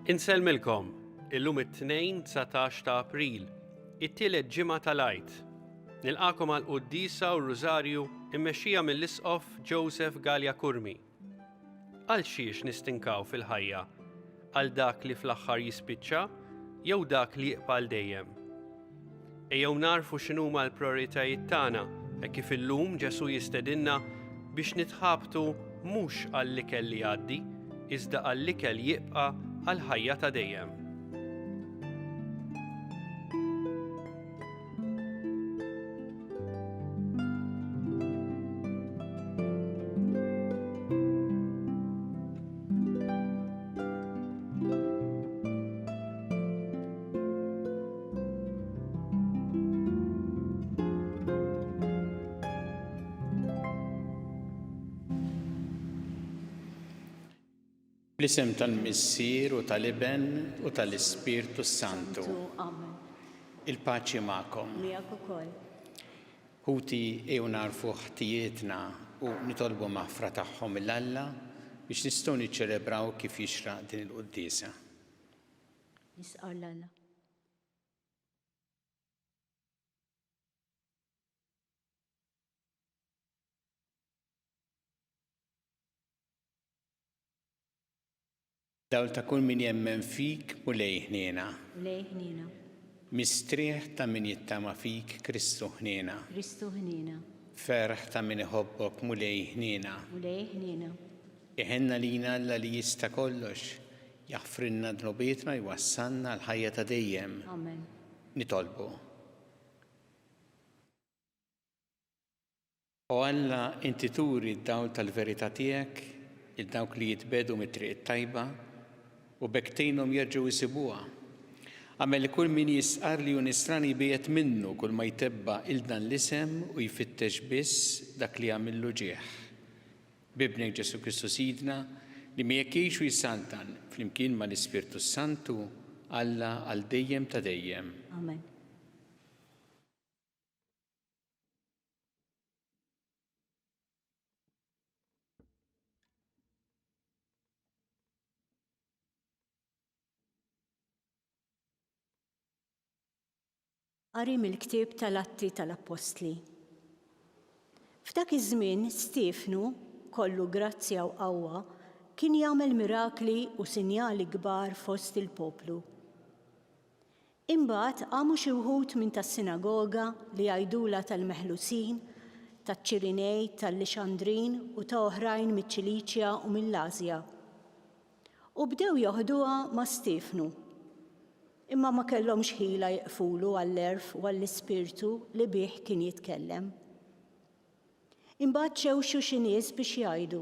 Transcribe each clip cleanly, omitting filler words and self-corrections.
Insellmilkom, illum it-Tnejn 19 ta' April, it-tielet ġimgħa tal-Għid. Nilqagħkom għall-quddiesa u r-Rużarju mmexxija mill-Isqof Joseph Galea Curmi. Għal xiex nistinkaw fil-ħajja? Għal dak li fl-aħħar jispiċċa jew dak li jibqa' għal dejjem? Ejjew nagħrfu x'inhuma l-prijoritajiet tagħna hekk kif illum Ġesù jistedinna biex nitħabtu mhux għall-ikel li jgħaddi, iżda għall-ikel jibqa' għall-ħajja ta' dejjem. Bl-isem tal-Missier u tal-Iben u tal-Ispirtu s-Santu. Amen. Il-paċi magħkom. Miegħek ukoll. Ħuti, ejjew nagħrfu ħtijietna u nitolbu maħfra tagħhom 'il Alla biex nistgħu niċċelebraw kif jixraq din il-quddiesa. Nisqar 'l Alla. Dawl ta' kull min jemmen fik, Mulej ħniena. Mulej ħniena. Mistrieħ ta' min jittama fik, Kristu ħniena. Kristu ħniena. Ferħ ta' min iħobbok, Mulej ħniena. Mulej ħniena. Iħenn għalina Alla li jista' kollox, jaħfrilna dnubietna u jwassalna għall-ħajja ta' dejjem. Amen. Nitolbu. O Alla, inti turi d-dawl tal-verità tiegħek lil dawk li jitbiegħdu mit-triq it-tajba u b'hekk tgħinhom jerġgħu jsibuha. Agħmel li kull min jistqarr li hu Nisrani jbiegħed minnu kull ma jtebba' 'il dan l-isem u jfittex biss dak li jagħmillu ġieħ. B'Ibnek Ġesù Kristu Sidna, li miegħek jgħix u jsaltan, flimkien mal-Ispirtu s-Santu, Alla għal dejjem ta' dejjem. Amen. Qari mill-ktieb tal-Atti tal-Appostli. F'dak iż-żmien Stiefnu, kollu grazzja u qawwa, kien jagħmel mirakli u sinjali kbar fost il-poplu. Imbagħad qamu xi wħud minn tas-sinagoga li jgħidulha tal-Meħlusin, taċ-Ċirinej, tal-Lixandrin u ta' oħrajn miċ-Ċiliċja u mill-Asja. U bdew joħduha ma' Stiefnu. Imma ma kellhomx ħila jiqfulu għall-għerf u għall-ispirtu li bih kien jitkellem. Imbagħad xewxu xi nies biex jgħidu,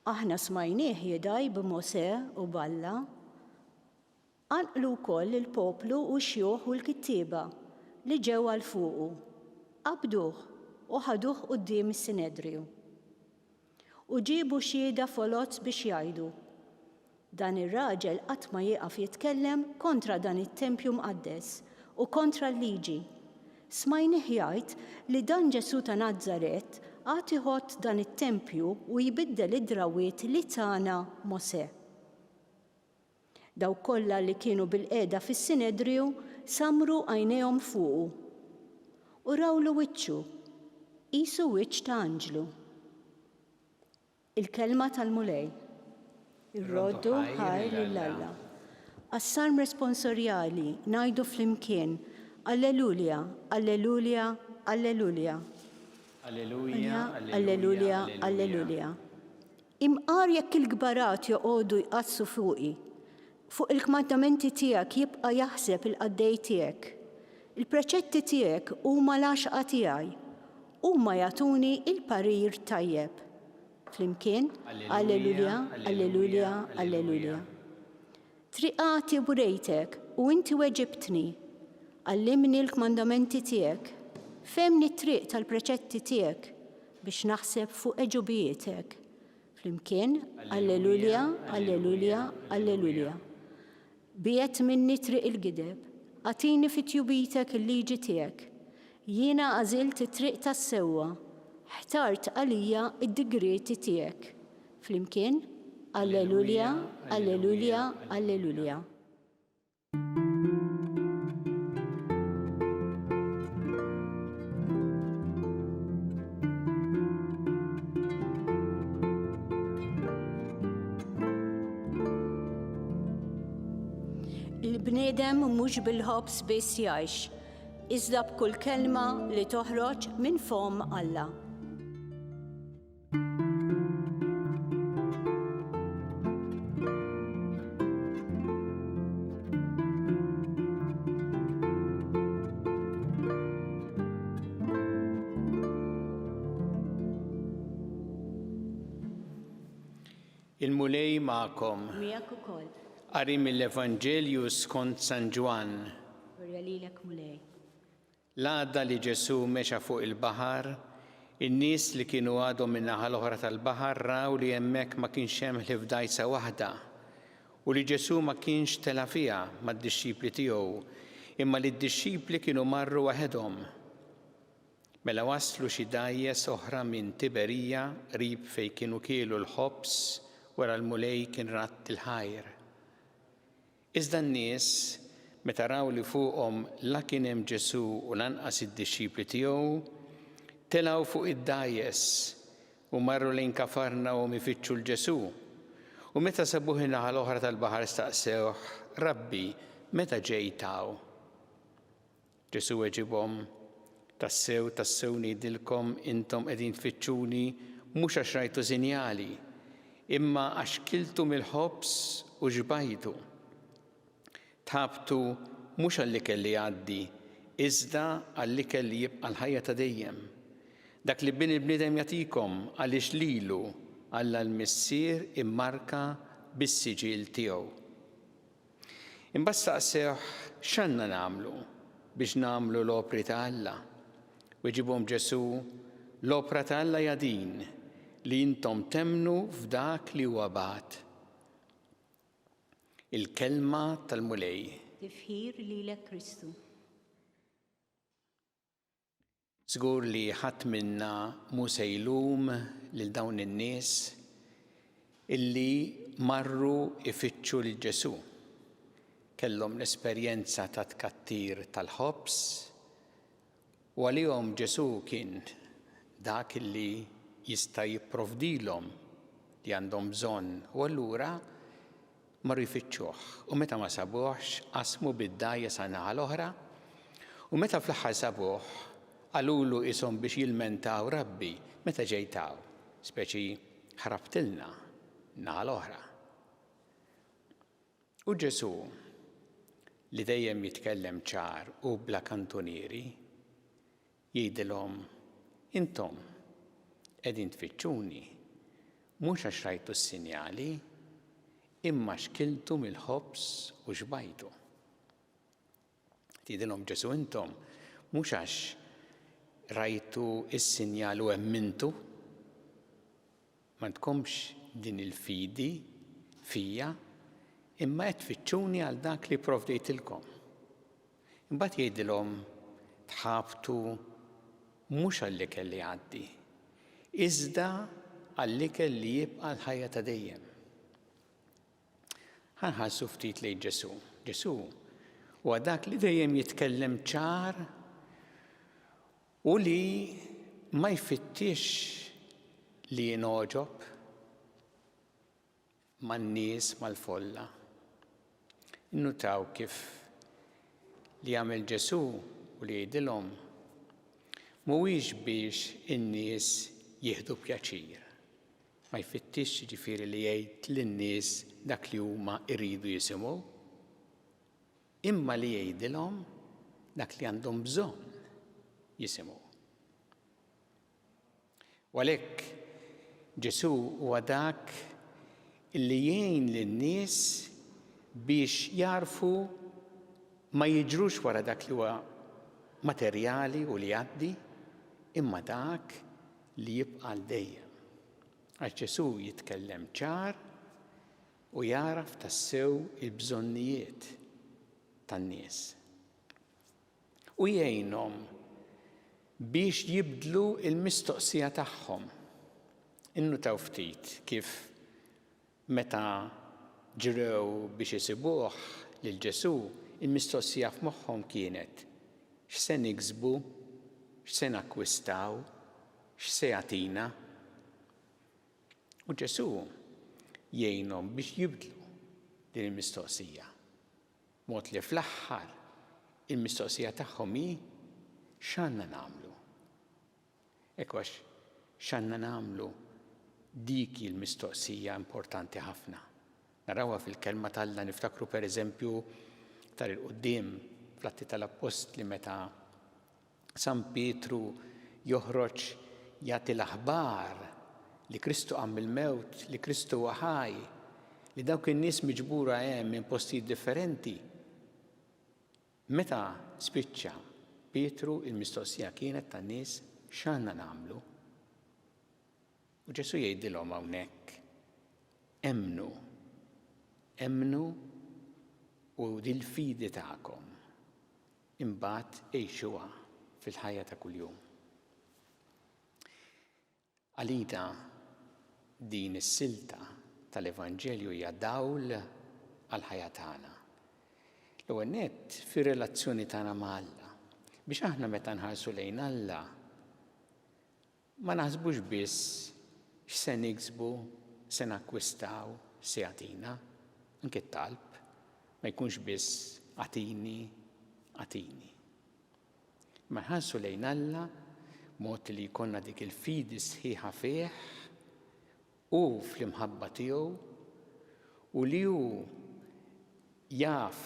Aħna smajnieh jidgħi b'Mosè u b'Alla. Qanqlu wkoll il-poplu u x-xjuħ u l-kittieba, li ġew għal fuqu. Qabduh u ħaduh quddiem is-Sinedriju. U ġiebu xhieda foloz biex jgħidu, Dan ir-raġel qatt ma jieqaf jitkellem kontra dan it-tempju mqaddes u kontra l-Liġi. Smajnih jgħid li dan Ġesù ta' Nazaret għad iħott dan it-tempju u jbiddel id-drawwiet li tana Mosè. Dawk kollha li kienu bilqiegħda fis-Sinedriju sammru għajnejhom fuqu u rawlu wiċċu, qisu wiċċ ta' anġlu. Il-Kelma tal-Mulej. Irroddu ħajr lil Alla. Għas-Salm Responsorjali ngħidu flimkien, Allelulia, Allelulia, Allelulia. Alleluja, Allelulia, Allelulia. Imqar jekk il-kbarat joqogħdu jqaddsu fuqi, fuq il-kmandamenti tiegħek jibqa' jaħseb il-qaddej tiegħek. Il-preċetti tiegħek huma l-għaxqa tiegħi, huma jagħtuni l-parir tajjeb. Flimkien, Alleluja, Alleluja, Alleluja. Triqati wrejtek u inti weġibtni. Għallimni l-kmandamenti tiegħek. Fehmni t-triq tal-preċetti tiegħek biex naħseb fuq għeġubijietek. Flimkien, Alleluja, Alleluja, Alleluja. Biegħed minni triq il-gideb, agħtini fi tjubitek il-liġi tiegħek. Jiena għażilt it-triq tas-sewwa, ħtart għalija d-digrieti tiegħek. Flimkien, Alleluja, Alleluja, Alleluja. Il-bniedem mhux bil-ħobż biss jgħix, iżda b'kull kelma li toħroġ minn fomm Alla. Il-Mulej magħkom. Miegħek ukoll. Qari mill-Evanġelju skont San Ġwann. Glorja lilek Mulej. L-għada li Ġesù mexa fuq il-baħar, in-nies li kienu għadhom min-naħa l-oħra tal-baħar raw li hemmhekk ma kienx hemm ħlief dgħajsa waħda, u li Ġesù ma kienx tela' fiha mad-dixxipli tiegħu, imma li d-dixxipli kienu marru waħedhom. Mela waslu xi dgħajjes oħra minn Tiberija qrib fejn kienu kielu l-ħobż wara l-Mulej kien radd il-ħajr. Iżda n-nies, meta raw li fuqhom la kien hemm Ġesù u lanqas id-dixxipli tiegħu, telgħu fuq id-dgħajjes u marru lejn Kafarnahum ifittxu 'l Ġesù. U meta sabuh in-naħa l-oħra tal-baħar staqsewh, Rabbi, meta ġejt hawn? Ġesù weġibhom, Tassew, tassew ngħidilkom, intom qegħdin tfittxuni mhux għax rajtu sinjali, imma għax kiltu mill-ħobż u xbajtu. Tħabtu mhux għall-ikel li jgħaddi, iżda għall-ikel li jibqa' l-ħajja ta' dejjem, dak li Bin il-bniedem jagħtikom, għaliex lilu Alla l-Missier immarka bis-siġill tiegħu. Imbagħad staqsewh, X'għandna nagħmlu biex nagħmlu l-opri ta' Alla? Weġibhom Ġesù, L-opra ta' Alla hija din, li intom temmnu f'dak li huwa bagħat. Il-Kelma tal-Mulej. Tifħir lilek Kristu. Żgur li ħadd minna mhu se jlum lil dawn in-nies illi marru jfittxu lil Ġesù. Kellhom l-esperjenza ta' tkattir tal-ħobż u għalihom Ġesù kien dak illi jista' jipprovdilhom li għandhom bżonn u allura Marru jfittxuh, u meta ma sabuhx, qasmu bid-dgħajjes għan-naħa l-oħra, u meta fl-aħħar sabuh, qalulu qishom biex jilmentaw, Rabbi, meta ġejt hawn? Speċi ħrabtilna n-naħa l-oħra. U Ġesù, li dejjem jitkellem ċar u bla kantunieri, Jgħidilhom, Intom qegħdin tfittxuni mhux għax rajtu s-sinjali, imma għax kiltu mill-ħobż u xbajtu. Jgħidilhom Ġesù, Intom mhux għax rajtu s-sinjal u emmintu, m'għandkomx din il-fidi fija, imma qed tfittxuni għal dak li pprovdejtilkom. Imbagħad jgħidilhom, Tħabtu mhux għall-ikel li jgħaddi, iżda għall-ikel li jibqa' l-ħajja ta' dejjem. Ħa nħarsu ftit lejn Ġesù. Ġesù huwa dak li dejjem jitkellem ċar u li ma jfittix li jingħoġob man-nies, mal-folla. Innutaw kif li jagħmel Ġesù u li jgħidilhom mhuwiex biex in-nies jieħdu pjaċir. Ma jfittixx jiġifieri li jgħid lin-nies dak li huma jridu jisimgħu, imma li jgħidilhom dak li għandhom bżonn jisimgħu. U għalhekk Ġesù huwa dak li jgħin lin-nies biex jagħrfu ma jiġrux wara dak li huwa materjali u li jgħaddi, imma dak li jibqa' għal dejjem. Għax Ġesù jitkellem ċar u jagħraf tassew il-bżonnijiet tan-nies. U jgħinhom biex jibdlu l-mistoqsija tagħhom. Innutaw ftit kif. Meta ġrew biex isibuh lil Ġesù, il-mistoqsija f'moħħhom kienet, X'se niksbu? X'se nakkwistaw? X'se jagħtina? U Ġesù jgħinhom biex jibdlu din il-mistoqsija, b'mod li fl-aħħar il-mistoqsija tagħhom hi, X'għandna nagħmlu? Hekk għax x'għandna nagħmlu dik hi l-mistoqsija importanti ħafna. Narawha fil-Kelma t'Alla, niftakru pereżempju iktar 'il quddiem fl-Atti tal-Appostli meta San Pietru joħroġ jagħti l-aħbar li Kristu qam mill-mewt, li Kristu huwa ħaj, li dawk in-nies miġbura hemm minn postijiet differenti. Meta spiċċa Pietru il-mistoqsija kienet tan-nies x'għandna nagħmlu? U Ġesù jgħidilhom hawnhekk, Emmnu, emmnu u dil-fidi tagħkom imbagħad għixuha fil-ħajja ta' kuljum. Għalina din is-silta tal-Evanġelju hija dawl għall-ħajja tagħna. L-ewwel nett fir-relazzjoni tagħna ma' Alla. Biex aħna meta nħarsu lejn Alla ma naħsbux biss x'se niksbu, se nakkwistaw, se jagħtina. Anke t-talb ma jkunx biss agħtini, agħtini. Imma nħarsu lejn Alla b'mod li jkollna dik il-fidi sħiħa fih u fl-imħabba tiegħu u li hu jaf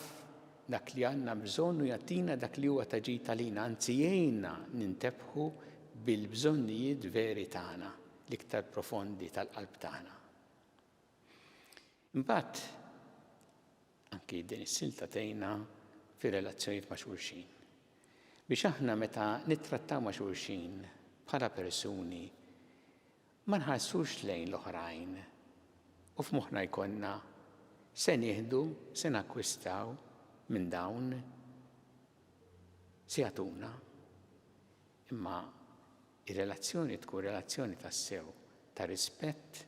dak li għandna bżonn u jagħtina dak li huwa ta' ġid għalina, anzi jgħinna nintebħu bil-bżonnijiet veri tagħna, l-iktar profondi tal-qalb tagħna. Imbagħad anki din is-silta tgħinna fir-relazzjonijiet ma' xulxin. Biex aħna meta nittrattaw ma' xulxin bħala persuni ma nħarsux lejn l-oħrajn u f'moħħna jkollna se nieħdu, se nakkwistaw minn dawn, se jagħtuna. Imma Ir-relazzjoni tkun relazzjoni tassew ta' rispett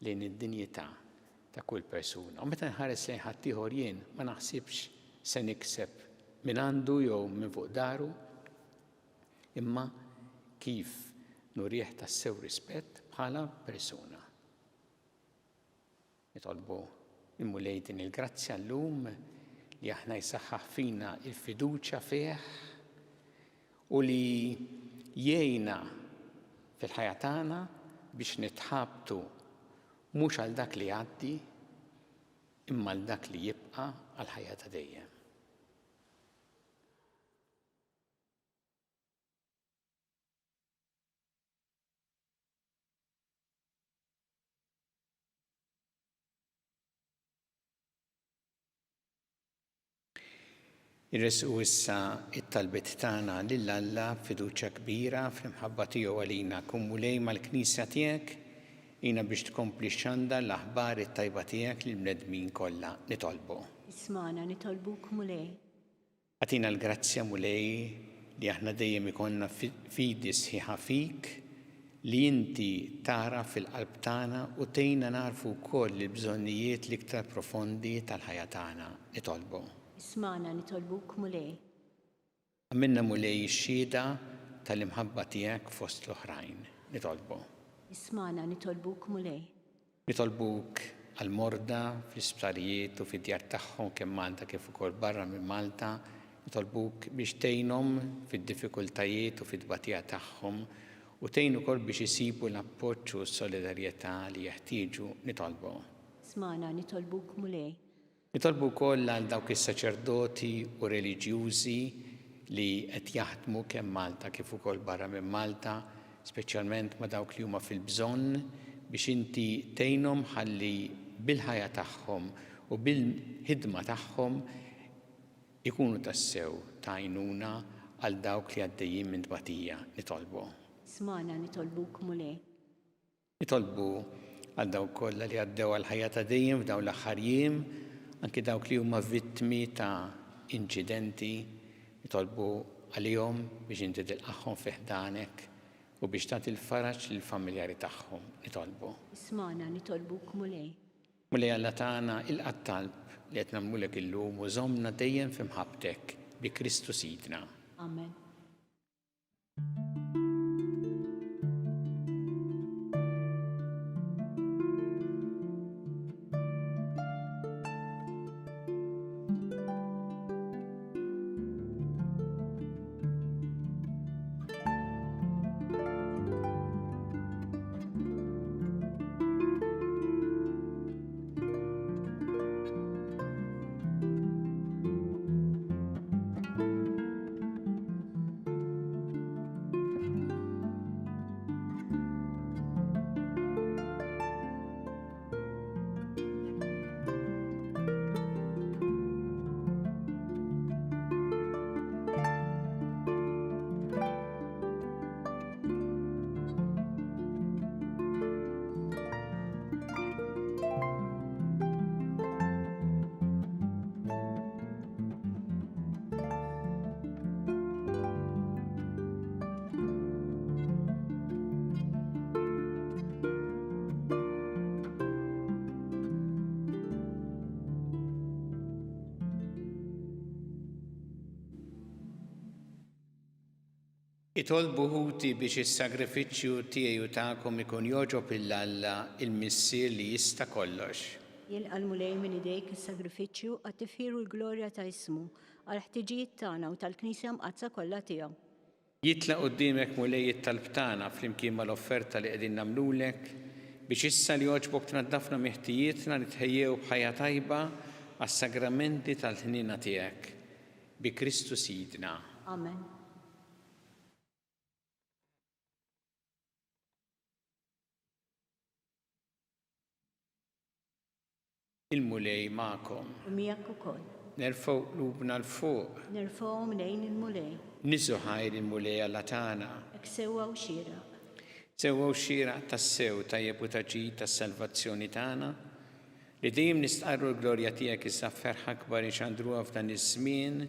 lejn id-dinjità ta' kull persuna. U meta nħares lejn ħaddieħor jien ma naħsibx se nikseb mingħandu jew minn fuq daru, imma kif nurih tassew rispett bħala persuna. Nitolbu l-Mulej din il-grazzja llum li aħna jsaħħaħ fina l-fiduċja fih u li jgħinna fil-ħajja tagħna biex nitħabtu mhux għal dak li jgħaddi imma għal dak li jibqa' għall-ħajja ta' dejjem. Iressqu issa t-talbiet tagħna lil Alla b'fiduċja kbira fl-imħabba tiegħu għalina. Kun Mulej mal-Knisja tiegħek, għinha biex tkompli xxandar l-aħbar it-tajba tiegħek lill-bnedmin kollha. Nitolbu. Ismagħna, nitolbuk Mulej. Agħtina l-grazzja, Mulej, li aħna dejjem ikollna fidi sħiħa fik, li inti tagħraf fil-qalb tagħna u tgħinna nagħrfu wkoll il-bżonnijiet l-iktar profondi tal-ħajja tagħna. Nitolbu. Ismagħna, nitolbuk, Mulej. Agħmilna, Mulej, xhieda tal-imħabba tiegħek fost l-oħrajn. Nitolbu. Ismagħna, nitolbuk, Mulej. Nitolbuk għall-morda fl-isptarijiet u fid-djar tagħhom kemm Malta kif ukoll barra minn Malta. Nitolbuk biex tgħinhom fid-diffikultajiet u fit-tbatija tagħhom u tgħin ukoll biex isibu l-appoġġ u s-solidarjetà li jeħtieġu. Nitolbu. Smagħna, nitolbuk Mulej. Nitolbu wkoll għal dawk is-saċerdoti u reliġjużi li qed jaħdmu kemm Malta kif ukoll barra minn Malta, speċjalment ma' dawk li huma fil-bżonn, biex inti tgħinhom ħalli bil-ħajja tagħhom u bil-ħidma tagħhom ikunu tassew ta' għajnuna għal dawk li għaddejjin minn tbatija. Nitolbu. Smagħna, nitolbuk Mulej. Nitolbu għal dawk kollha li għaddew għall-ħajja ta' dejjem f'dawn l-aħħar jiem, anki dawk li huma vittmi ta' inċidenti, nitolbu għalihom biex inti tilqagħhom fi ħdanek u biex tagħti l-faraġ lill-familjari tagħhom. Nitolbu. Ismagħna, nitolbuk Mulej. Mulej Alla tagħna, ilqa' t-talb li qed nagħmlulek illum u żommna dejjem fi mħabbtek, bi Kristu Sidna. Amen. Itolbu ħuti biex is-sagrifiċċju tiegħi u tagħkom ikun jogħġob 'il Alla, il-Missier li jista' kollox. Jilqa' l-Mulej minn idejk is-sagrifiċċju għat-tifħir u l-glorja ta' ismu, għall-ħtiġijiet tagħna u tal-Knisja Mqaddsa kollha tiegħu. Jitla' quddiemek Mulej it-talb tagħna flimkien mal-offerta li qegħdin nagħmlulek, biex issa li għoġbok tnaddafna minn ħtijietna nitħejjew b'ħajja tajba għas-sagramenti tal-ħniena tiegħek. Bi Kristu Sidna. Amen. Il-Mulej magħkom. U miegħek ukoll. Nerfgħu qlubna 'l fuq. Nerfgħuhom lejn il-Mulej. Niżżu ħajr il-Mulej Alla tagħna. Hekk sewwa u xieraq. Sewwa u xieraq tassew, tajjeb u ta' ġid għas-salvazzjoni tagħna, li dejjem nistqarru l-glorja tiegħek iżda b'ferħ akbar inxandruha f'dan iż-żmien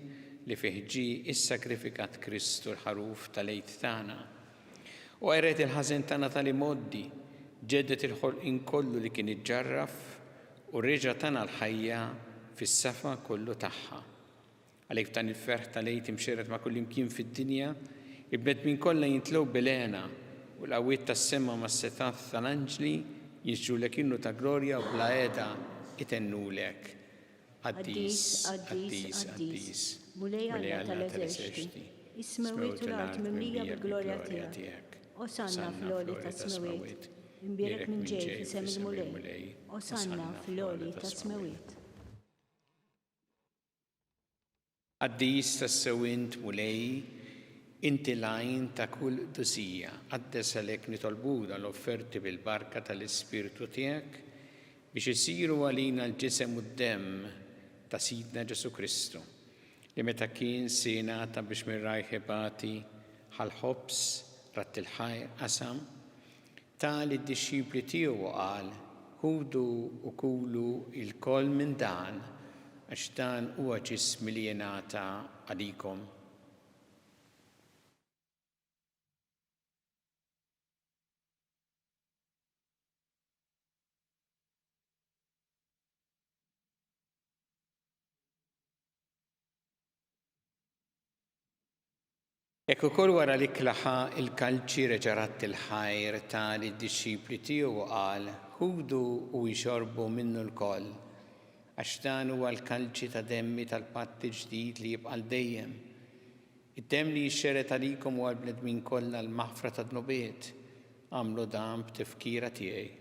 li fih ġie issagrifikat Kristu l-Ħaruf tal-Għid tagħna. U qerred il-ħażen tagħna tal-imgħoddi, ġedded il-ħolqien kollu li kien iġġarraf u reġa' tana l-ħajja fis-safa kollu tagħha. Għalhekk f'dan il-ferħ tal-Għid imxerred ma' kullimkien fid-dinja, il-bnedmin kollha jintlew bil-hena u l-qawwiet tas-sema mas-setgħat tal-anġli jinsġulek innu ta' glorja u bla heda itennulek, Qaddis, qaddis, qaddis, Mulej Alla tal-eżerċti, is-smewwiet u l-art mimlija bil-glorja tiegħek. Osanna fl-għoli tas-smewwiet. Imbierek min ġej f'isem il-Mulej. Osanna fl-għoli tas-smewwiet. Qaddis tassew int, Mulej, inti l-għajn ta' kull qdusija. Qaddes għalhekk nitolbuk dawn l-offerti bil-barka tal-Ispirtu tiegħek, biex isiru għalina l-ġisem u d-demm ta' Sidna Ġesù Kristu, li meta kien se jingħata biex minn rajh ibati, ħa l-ħobż, radd il-ħajr, qasam, ta lid-dixxipli tiegħu u qal, Ħudu u kulu lkoll minn dan, għax dan huwa ġismi li jingħata għalikom. Hekk ukoll wara l-ikla ħa l-kalċi reġa' radd il-ħajr ta lid-dixxipli tiegħu u qal, Ħudu u ixorbu minnu lkoll, għax dan huwa l-kalċi ta' demmi tal-patt il-ġdid li jibqa' għal dejjem. Id-demm li jixxered għalikom u għall-bnedmin kollha għall-maħfra tad-dnubiet. Agħmlu dan b'tifkira tiegħi.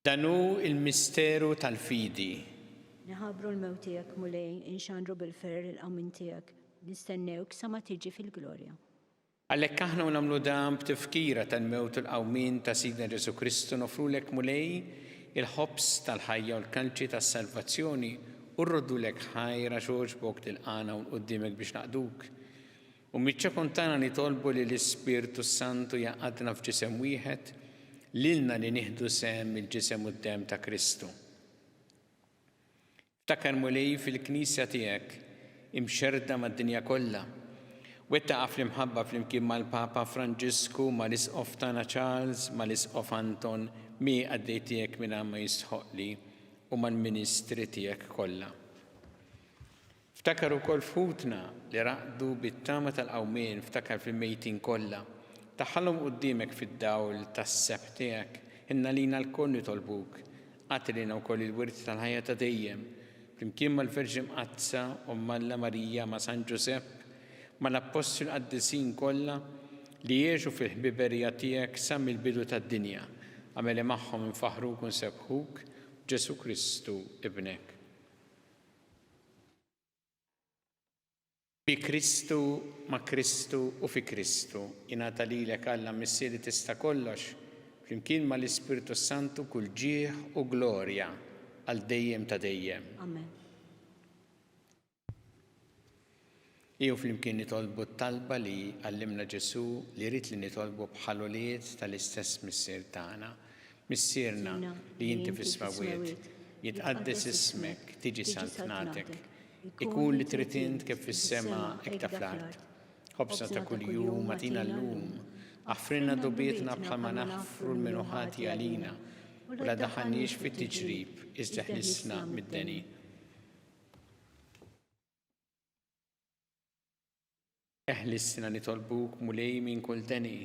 Dan hu l-misteru tal-fidi. Nħabbru l-mewt tiegħek, Mulej, inxandru bil-ferħ il-qawmien tiegħek, nistennewk sa ma tiġi fil-glorja. Għalhekk aħna u nagħmlu dan b'tifkira tal-mewt u l-qawmien ta' Sidna Ġesù Kristu noffrulek Mulej il-ħobż tal-ħajja u l-kalċi tas-salvazzjoni u rroddulek ħajr għax għoġbok tilqagħna hawn quddiemek biex naqduk. U miċ-ċokon tagħna nitolbu li l-Ispirtu s-Santu jgħaqqadna f'ġisem wieħed. Lilna li nieħdu sehem mill-Ġisem u d-Demm ta' Kristu. Ftakar Mulej fil-Knisja tiegħek imxerrda mad-dinja kollha. Wettaqha fl-imħabba flimkien mal-Papa Franġisku, mal-Isqof tagħna Charles, mal-Isqof Anton, miegħi qaddej tiegħek mingħajr ma jistħoqqli, u mal-ministri tiegħek kollha. Ftakar ukoll f'ħutna li raqdu bit-tama tal-qawmien, ftakar fil-mejtin kollha. Daħħalhom quddiemek fid-dawl tas-sebħ tiegħek. Ħenn għalina lkoll nitolbuk. Agħti lilna wkoll il-wirt tal-ħajja ta' dejjem, flimkien mal-Verġni Mqaddsa, Omm Alla Marija, ma' San Ġużepp, mal-Appostli u l-qaddisin kollha li għexu fil-ħbiberija tiegħek sa mill-bidu tad-dinja. Agħmel li magħhom infaħħruk u nsebbħuk, b'Ġesù Kristu, Ibnek. Bi Kristu, ma' Kristu u fi Kristu, jingħata lilek Alla Missier li tista' kollox, flimkien ma' l-Ispirtu s-Santu kull ġieħ u glorja għal dejjem ta' dejjem. Amen. Ejjew flimkien nitolbu t-talba li għallimna Ġesù li jrid li nitolbu bħal ulied tal-istess Missier tagħna. Missierna li inti fis-smewwiet, jitqaddes ismek, tiġi saltnatek, ikun li trid int kif fis-sema hekk ta' fl-art. Ħobżna ta' kuljum agħtina llum, aħfrilna dnubietna bħalma naħfru 'l min hu ħati għalina, u la daħħalniex fit-tiġrib, iżda ħlisna mid-deni. Eħlisna nitolbuk, Mulej, minn kull deni.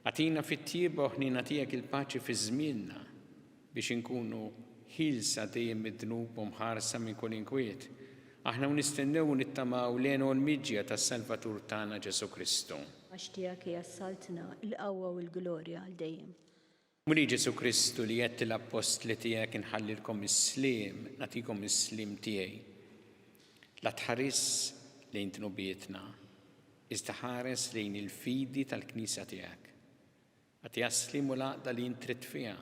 Agħtina fit-tjieba u ħniena tiegħek il-paċi fi żmienna, biex inkunu ħielsa dejjem mid-dnub u mħarsa minn kull inkwiet, aħna u nistennew u nittamaw l-hena u l-miġja tas-Salvatur tagħna Ġesù Kristu. Għax tiegħek hija s-saltna, il-qawwa u l-glorja għal dejjem. Mulej Ġesù Kristu li għedt lill-appostli tiegħek inħallilkom is-sliem, nagħtikom is-sliem tiegħi. La tħarisx lejn dnubietna, iżda ħares lejn il-fidi tal-Knisja tiegħek. Agħtiha s-sliem u l-għaqda li int trid fiha,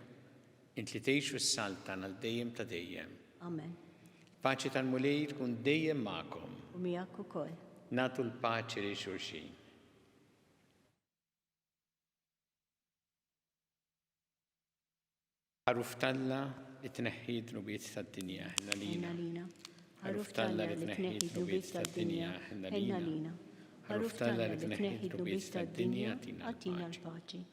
int li tgħix u ssaltan għal dejjem ta' dejjem. Amen. Il-paċi tal-Mulej tkun dejjem magħkom. U miegħek ukoll. Nagħtu l-paċi lil xulxin. Ħaruf t'Alla li tneħħi d-dnubiet tad-dinja, ħenn għalina. Ħaruf t'Alla li tneħħi d-dnubiet tad-dinja, ħenn għalina. Ħaruf t'Alla li tneħħi d-dnubiet tad-dinja, agħtina l-paċi.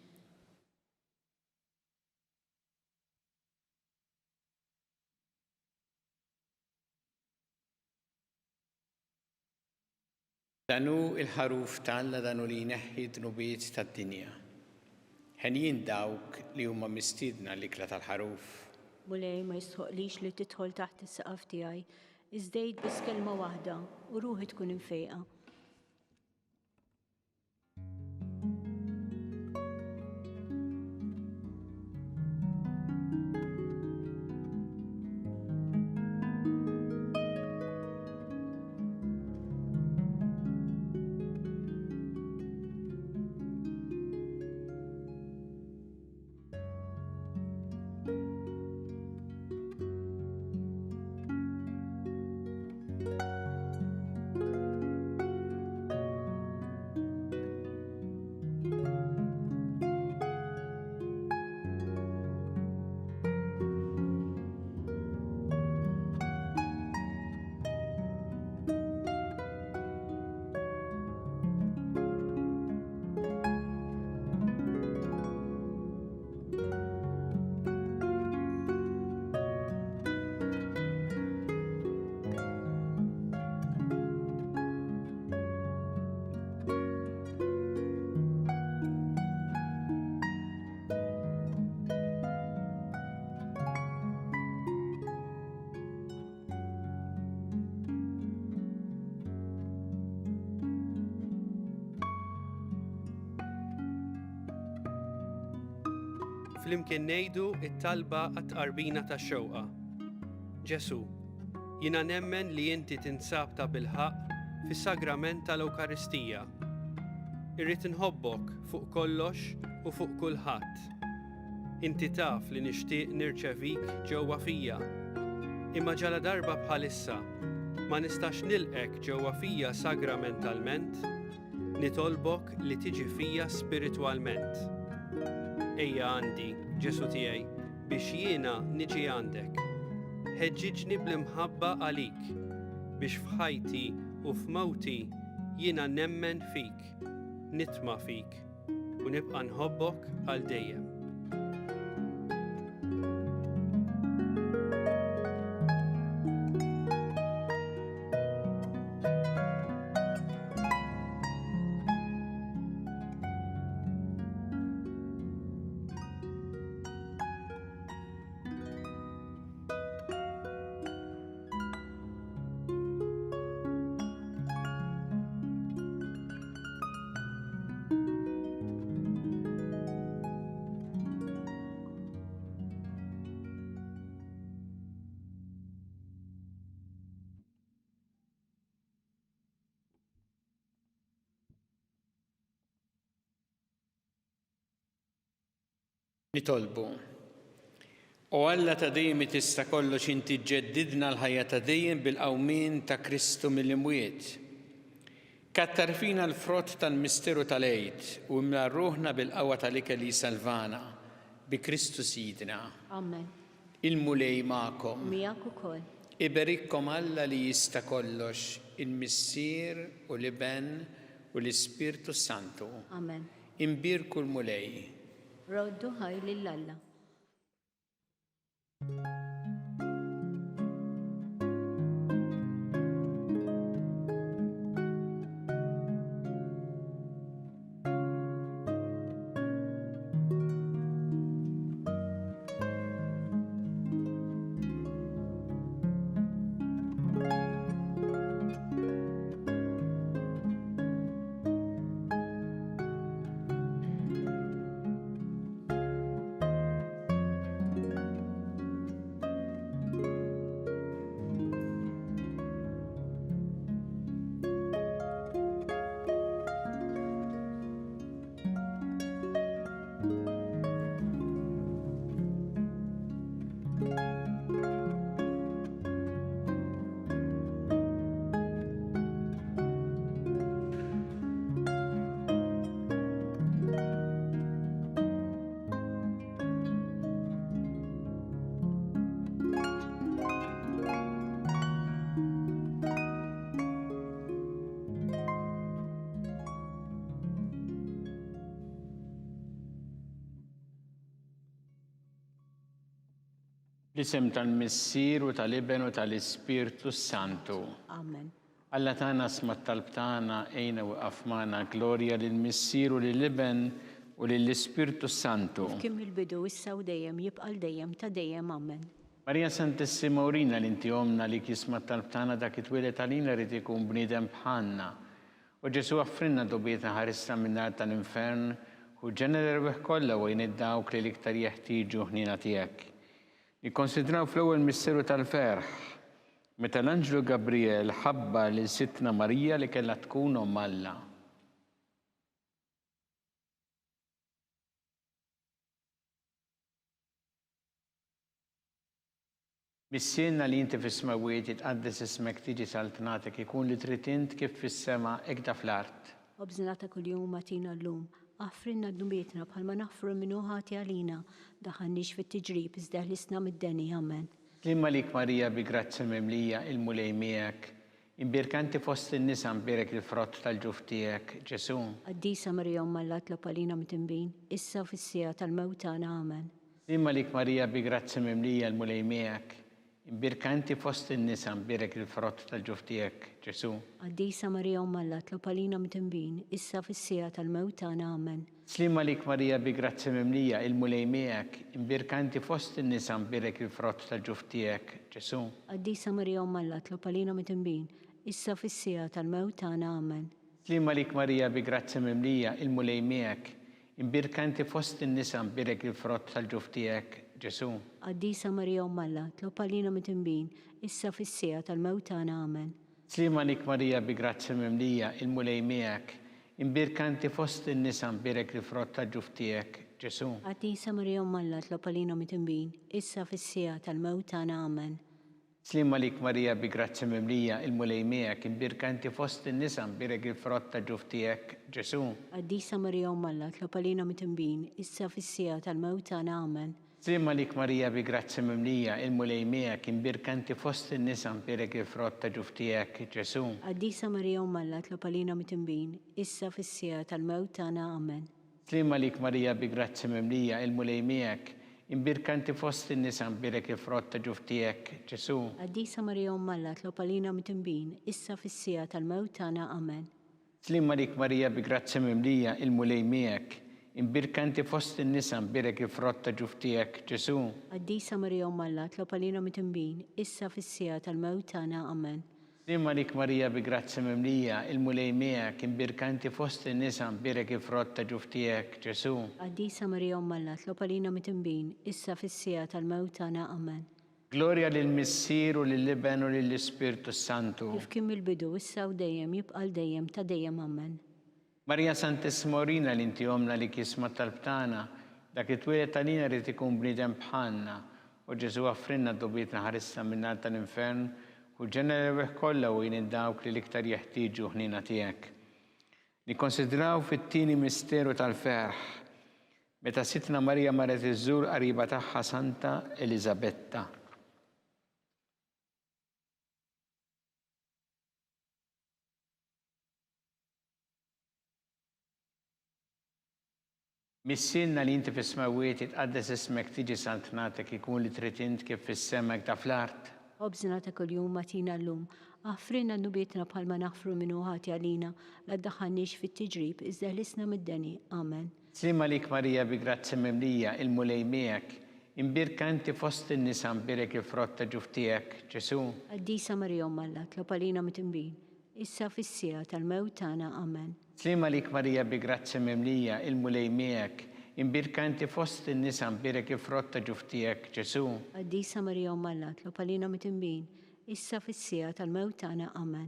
Dan hu l-Ħaruf ta' Alla, dan hu li jneħħi d-dnubiet tad-dinja. Henjin dawk li huma mistiedna għall-ikla tal-Ħaruf. Mulej, ma jistħoqqlix li tidħol taħt is-saqaf tiegħi, iżda għid biss kelma waħda, u ruħi tkun imfejqa. Flimkien ngħidu t-talba għat-tqarbina tax-xewqa. Ġesù, jiena nemmen li inti tinsab tabilħaqq fis-sagrament tal-Ewkaristija. Irrid inħobbok fuq kollox u fuq kulħadd. Inti taf li nixtieq nirċevik ġewwa fija. Imma ġaladarba bħalissa ma nistax nilqgħek ġewwa fija sagramentalment, Nitolbok li tiġi fija spiritwalment. Ejja għandi. Ġesù tiegħi, biex jiena niġi għandek. Ħeġġiġni bl-imħabba għalik, biex f'ħajti u f'mewti jiena nemmen fik, nitma' fik u nibqa' nħobbok għal dejjem. Nitolbu. O Alla ta' dejjem li tista' kollox inti ġġeddidna l-ħajja ta' dejjem bil-qawmien ta' Kristu mill-imwiet. Kattar fina l-frott tal-misteru tal-Għid u imla ruħna bil-qawwa tal-ikel li jsalvana, bi Kristu Sidna. Amen. Il-Mulej magħkom. Miegħek ukoll. Iberikkom Alla li jista' kollox, il-Missier u l-Iben u l-Ispirtu s-Santu. Amen. Imbierku l-Mulej. Roddu ħajr lil Alla. L-isem tal-Missier u tal-Iben u tal-Ispirtu s-Santu. Amen. Alla tagħna sma' t-talb tagħna, għinna u iqaf magħna, glorja lill-Missier u lill-Iben u lill-Ispirtu s-Santu. Kif kien mill-bidu, issa u dejjem, jibqa' għal dejjem ta' dejjem. Amen. Marija Santissima urina li inti Ommna għalik jisma' t-talb tagħna dak li twieled għalina ried ikun bniedem bħalna. O Ġesù aħfrilna dnubietna ħarisna min-nar tal-infern, ħu ġenna l-erwieħ kollha u għin id-dawk li l-iktar jeħtieġu ħniena tiegħek. Nikkonsidraw fl-ewwel misteru tal-ferħ, meta l-anġlu Gabrijel ħabbar lil Sidtna Marija li kellha tkun Omm Alla. Missierna li inti fis-smewwiet, jitqaddes ismek, tiġi saltnatek, ikun li trid int kif fis-sema, hekda fl-art. Ħobżna ta' kuljum agħtina llum. Aħfrilna dnubietna bħalma naħfru 'l min hu ħati għalina. Daħħalniex fit-tiġrib, iżda eħlisna mid-deni. Amen. Sliem għalik Marija bi grazzja mimlija, il-Mulej miegħek. Imbierka inti fost in-nisa mbierek il-frott tal-ġuf tiegħek, Ġesù. Qaddisa Marija Omm Alla itlob għalina midinbin, issa u fis-siegħa tal-mewt tagħna. Amen. Sliem għalik Marija bi grazzja mimlija l-Mulej miegħek. Imbierka inti fost in-nisa mbierek il-frott tal-ġuf tiegħek, Ġesù. Qaddisa Marija Omm Alla itlob għalina midinbin, issa u fis-siegħa tal-mewt tagħna. Amen. Sliem għalik Marija bi grazzja mimlija, il-Mulej miegħek, imbierka inti fost in-nisa mbierek il-frott tal-ġuf tiegħek, Ġesù. Qaddisa Marija Omm Alla itlob għalina midinbin, issa u fis-siegħa tal-mewt tagħna. Amen. Sliem għalik Marija bi grazzja mimlija, il-Mulej miegħek, Imbierka inti fost in-nisa mbierek il-frott tal-ġuf tiegħek, Ġesù. Qaddisa Marija Omm Alla, tlob għalina midinbin, issa u fis-siegħa tal-mewt tagħna. Amen. Sliem għalik Marija bi grazzja mimlija, il-Mulej miegħek. Imbierka inti fost in-nisa mbierek il-frott tal-ġuf tiegħek, Ġesù. Qaddisa Marija Omm Alla, tlob għalina midinbin, issa u fis-siegħa tal-mewt tagħna. Amen. Sliem għalik Marija bi grazzja mimlija, il-Mulej miegħek, imbierka inti fost in-nisa, mbierek il-frott ta' ġuf tiegħek, Ġesù. Qaddisa Marija Omm Alla, itlob għalina midinbin, issa fis-siegħa tal-mewt tagħna. Amen. Sliem għalik Marija bi grazzja mimlija, il-Mulej miegħek, imbierka inti fost in-nisa, mbierek il-frott ta' ġuf tiegħek, Ġesù. Qaddisa Marija Omm Alla, itlob għalina midinbin, issa fis-siegħa tal-mewt tagħna. Amen. Sliem għalik Marija bi grazzja mimlija, il-Mulej miegħek, imbierka inti fost in-nisa mbierek il-frott ta' ġuf tiegħek, Ġesù. Qaddisa Marija Omm Alla tlob għalina midinbin, issa fis-siegħa tal-mewt tagħna. Amen. Sliem għalik Marija bi grazzja mimlija, il-Mulej miegħek, imbierka inti fost in-nisa mbierek il-frott ta' ġuf tiegħek, Ġesù. Qaddisa Marija Omm Alla tlob għalina midinbin, issa fis-siegħa tal-mewt tagħna. Amen. Sliem għalik Marija bi grazzja mimlija, il-Mulej miegħek, imbierka inti fost in-nisa, mbierek il-frott ta' ġuf tiegħek, Ġesù. Qaddisa Marija Omm Alla, tlob għalina midinbin, issa fis-siegħa tal-mewt tagħna. Amen. Glorja lill-Missier u lill-Iben u lill-Ispirtu s-Santu. Kif kien mill-bidu, issa u dejjem, jibqa' għal dejjem ta' dejjem. Amen. Marija Santissima urina li inti Ommna li jisma' t-talb tagħna, dak li twieled għalina ried ikun bniedem bħalna. O Ġesù aghfrilna dnubietna ħarisna min-nar tal-infern, ħu l-ġenna l-erwieħ kollha u għin 'il dawk li l-iktar jeħtieġu ħniena tiegħek. Nikkonsidraw fit-tieni misteru tal-ferħ, meta Sidtna Marija marret iżżur qariba tagħha Santa Eliżabetta. Missierna li inti fis-smewwiet, jitqaddes ismek, tiġi saltnatek, ikun li trid int kif fis-sema hekk ta' fl-art. Ħobżna ta' kuljum agħtina llum. Aħfrilna dnubietna bħalma naħfru min hu ħati għalina, la ddaħħalniex fit-tiġrib, iżda eħlisna mid-deni. Amen. Sliem għalik Marija bi grazzja mimlija, il-Mulej miegħek. Imbierka inti fost in-nisa, mbierek il-frott ta' ġuf tiegħek, Ġesù. Qaddisa Marija Omm Alla, tlob għalina midinbin, issa fis-siegħa tal-mewt tagħna. Amen. Sliem għalik Marija bi grazzja mimlija, il-Mulej miegħek, imbierka inti fost in-nisa mbierek il-frott ta' ġuf tiegħek, Ġesù. Qaddisa Marija Omm Alla, tlob għalina midinbin, issa fis-siegħa tal-mewt tagħna. Amen.